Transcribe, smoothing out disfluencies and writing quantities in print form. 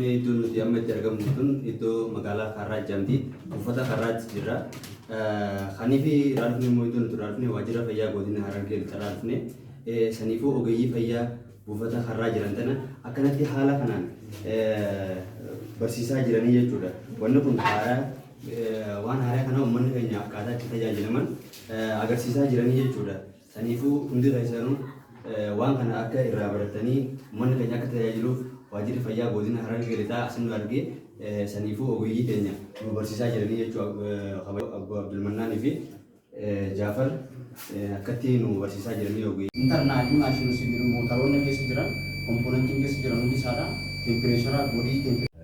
Iddoon nuti amma itti argamnu tun iddoo magaalaa Karraa jedhamti. Buufata Karraatti jirra. Kaniif irraa dhufne immoo iddoo nuti irraa dhufne waajjira fayyaa godina Harargee Lixarraa dhufne. Saniifuu ogeeyyii fayyaa buufata Karraa jiran tana akkanatti haala kanaan barsiisaa jiranii jechuudha. Wanni kun haaraa, waan haaraa kana uummanni keenya akkaataa itti tajaajilaman agarsiisaa jiranii jechuudha. Saniifuu hundi keessanuu waan kana akka irraa baratanii uummanni keenya akka tajaajiluuf waajjirri fayyaa godina Harargee Lixaa asin nu argee, saniifuu ogeeyyii teenya nu barsiisaa jiranii jechuudha. Obbo Abdulmannaanii fi Jaafar akkatti nu barsiisaa jiranii ogeeyyii. Internally maashinii sibiilota, mootaroonni keessa jiran, componentiin keessa jiran hundi isaadha. Temperature, body temperature.